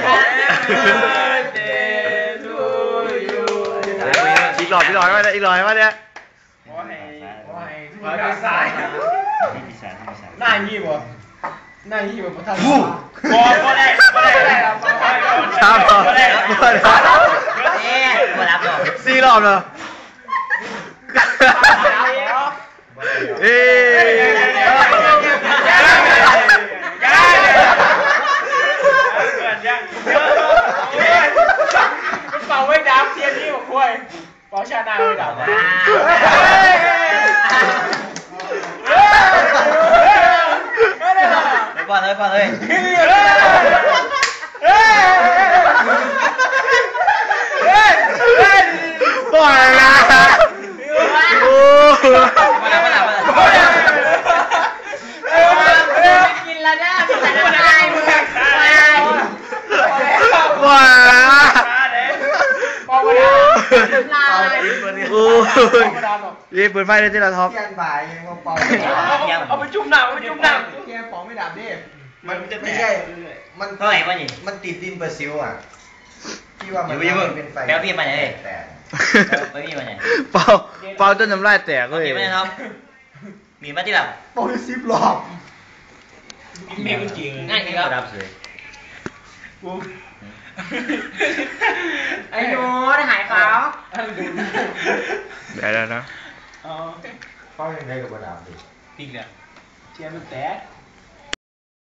Happy birthday to you ອີກຮອບ ອີກຮອບ ມາເດີ ອີກຮອບ ມາເດີ. ຂໍໃຫ້ ຂໍໃຫ້ ຂໍໃຫ້ສາຍ ໜ້າມີບໍ່? ໜ້າມີບໍ່? ບໍ່ທັນ ບໍ່ ບໍ່ໄດ້ ບໍ່ໄດ້ ບໍ່ໄດ້ ບໍ່ໄດ້ ບໍ່ໄດ້ ບໍ່ໄດ້ ເອີ ບໍ່ໄດ້ ສີ່ຮອບແລ້ວ. ເອີ ເປົ່າໄວ້ດາມທຽນນີ້ ບັກຄວາຍ. ເປົ່າຊະນະເລີຍດາວ ໄປກ່ອນເລີຍ ໄປກ່ອນເລີຍ. ບໍ່ລະ ບໍ່ລະ ບໍ່ລະ ບໍ່ລະ. ກິນແລ້ວເດີ ກິນແລ້ວເດີ ບໍ່ລະ. ໂອ້ຍ ເອີ ເປີດໄຟເລີຍຕິລະ ທັອບ. ທຽນບາຍຍັງບໍ່ເປົ່າ ເອົາໄປຈຸ່ມນ້ຳ ເອົາໄປຈຸ່ມນ້ຳ. ແກປອງໄມ່ດັບເດ້ ມັນ ມັນ ມັນຕິດດິນປາຊິວອະ ທີ່ວ່າມັນເປັນໄຟ. ແລ້ວພີ່ມາຫຍັງເອີຍ? ແຕ່ ໄປມີມາຫຍັງ? ເປົ່າ ເປົ່າຈົນນ້ຳລາຍແຕກເລີຍ. ມີມາຕິລະ ເປົ່າສິບຮອບ. ມີມາຈິງ ງ່າຍດີລະ ດັບເສຍ. ໄອ້ໂຍນ ຫາຍຂາວ ໄດ້ແລ້ວນະ. ເປົ່າ ເປົ່າຈັ່ງໃດກໍບໍ່ດັບເດ້ ຕິດແລ້ວ ທຽນມັນແຕກ.